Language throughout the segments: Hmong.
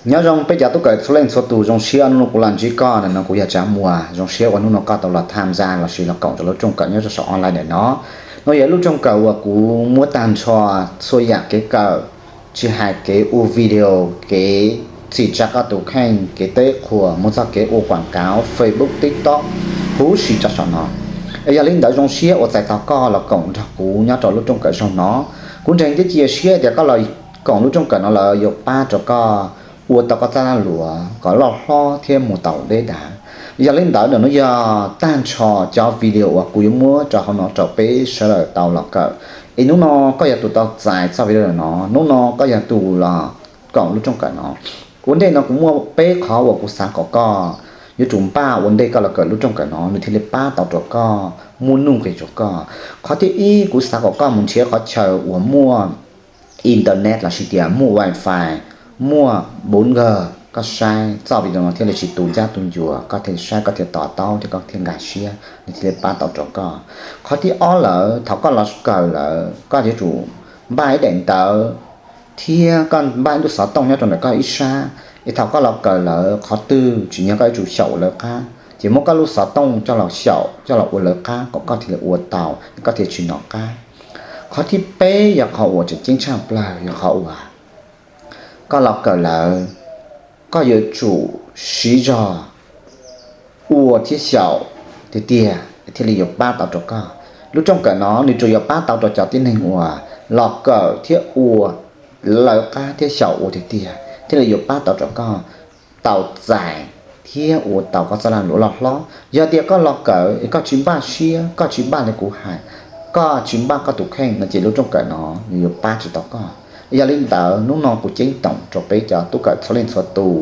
Nyob zoo peb cov tub kawm txhua leej txhua tus, zoo siab hnub no kuv los ntsib koj ntawm no, kuv yog Tsav Muas. Zoo siab uas hnub no koj tau los tham ntxa los sis los koom rau lub rooj kawm nyob rau saum online ntawm no. No yog lub rooj kawm uas kuv muab tag nrho txhua yam kev kawm, tsis hais kev ua video, kev txhim tsa koj tus kheej, kev teb qhuas, mus txog kev ua quam kav Facebook, TikTok, huv si rau saum no. Es yog li ntawd zoo siab uas txais tos koj los koom nrog kuv nyob rau lub rooj kawm zaum no. Kuv ntseeg thiab cia siab tias koj los koom lub rooj kawm no lawm yuav pab rau koj ua tau koj txoj lag luam kom loj hlob thiab mus tau deb dav. Yog li ntawd ntawm no yog tag nrho cov video uas kuv yuav muab rau hauv no rau peb sawv daws tau los kawm. Es hnub no koj yog tus tau txais txoj video no, hnub no koj yog tus los koom lub rooj kawm no. Ua ntej no kuv muaj peb qhov uas kuv xav kom koj yuav tsum npaj ua ntej koj los kawm lub rooj kawm no, nws thiaj li pab tau rau koj, muaj nuj nqis rau koj. Qhov thib ib, kuv xav kom koj mus nrhiav qhov chaw uas muaj internet los sis tias muaj wifi, muaj bốn G, koj saib txoj video no thiaj li tsis tu ncab tu ncua, koj thiaj li saib, koj thiaj to taub thiab koj thiaj nkag siab, nws thiaj li pab tau rau koj. Qhov thib ob lawm, thaum koj los kawm lawm koj yuav tsum npaj ib daim ntawv thiab koj npaj ib lub xov tooj nyob rau ntawm koj ib sab. Es thaum koj los kawm lawm qhov twg tsim nyog koj yuav tsum xyaum ua lawv qab, ces muab koj lub xov tooj coj los xyaum coj los ua lawv qab kom koj thiaj li ua tau, koj thiaj tsis hnov qab. Qhov thib peb yog qhov uas tseem ceeb tshaj plaws, yog qhov uas koj los kawm lawm koj yuav tsum siv zog ua thiab xyaum tiag tiag thiaj li yuav pab tau rau koj. Lub rooj kawm no nws tsuas yuav pab tau rau cov tib neeg uas los kawm thiab ua lawv qab thiab xyaum ua tiag tiag thiaj li yuav pab tau rau koj tau txais thiab ua tau koj txoj lag luam loj hlob. Yog tias koj los kawm es koj tsis npaj siab, koj tsis npaj li kuv hais, koj tsis npaj koj tus kheej no ces lub rooj kawm no nws yuav pab tsis tau koj. Yog li ntawd hnub no kuv ceeb toom rau peb cov tub kawm txhua leej txhua tus,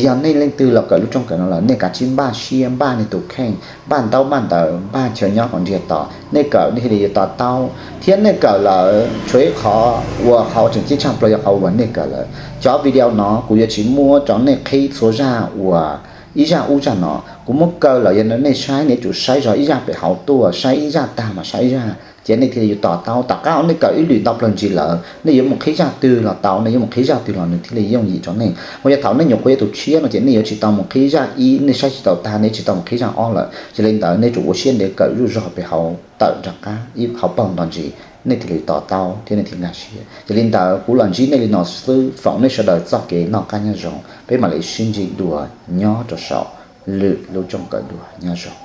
yog nej leej twg los kawm lub rooj kawm no lawm nej kav tsij npaj siab, npaj nej tus kheej, npaj ntaub npaj ntawv, npaj chaw nyob kom ntsiag to, nej kawm nej thiaj li yuav to taub thiab nej kawm lawm tshuav ib qhov uas qhov tseem ceeb tshaj plaws yog qhov uas nej kawm lawm. Cov video no kuv yuav tsis muab rau nej qhib txhua zaj uas ib zaj ub zaj no, kuv muab kaw lawm yog nej saib nej yuav tsum saib zog ib zaj pem hauv tuaj, saib ib zaj tag mas saib ib zaj ces nej thiaj li yuav to taub. Tom qab uas nej kawm ib lwm ntau plaws ntsis lawm nej yuav mus qhib zaj twg los tau, nej yuav mus qhib zaj twg los nws thiaj li yooj yim rau nej. Ho yog thaum nej nyuam qhuav yog tus tshiab no ces nej yuav tsis tau mus qhib zaj ib, nej saib tsis tau tag nej tsis tau mus qhib zaj ob lawm. Yog li ntawd nej tsum ua siab ntev kawm zuj zog pem hauv tawm nram qab ib qhov paug nto ntsis, nej thiaj li to taub thiab nej thiaj nkag siab. Yog li ntawd kuv los ntsib nej li no xwb, foom nej sawv daws txoj kev noj qab nyob zoo, peb mam li sib ntsib dua nyob rau saum lwm lub rooj kawm dua, nyob zoo.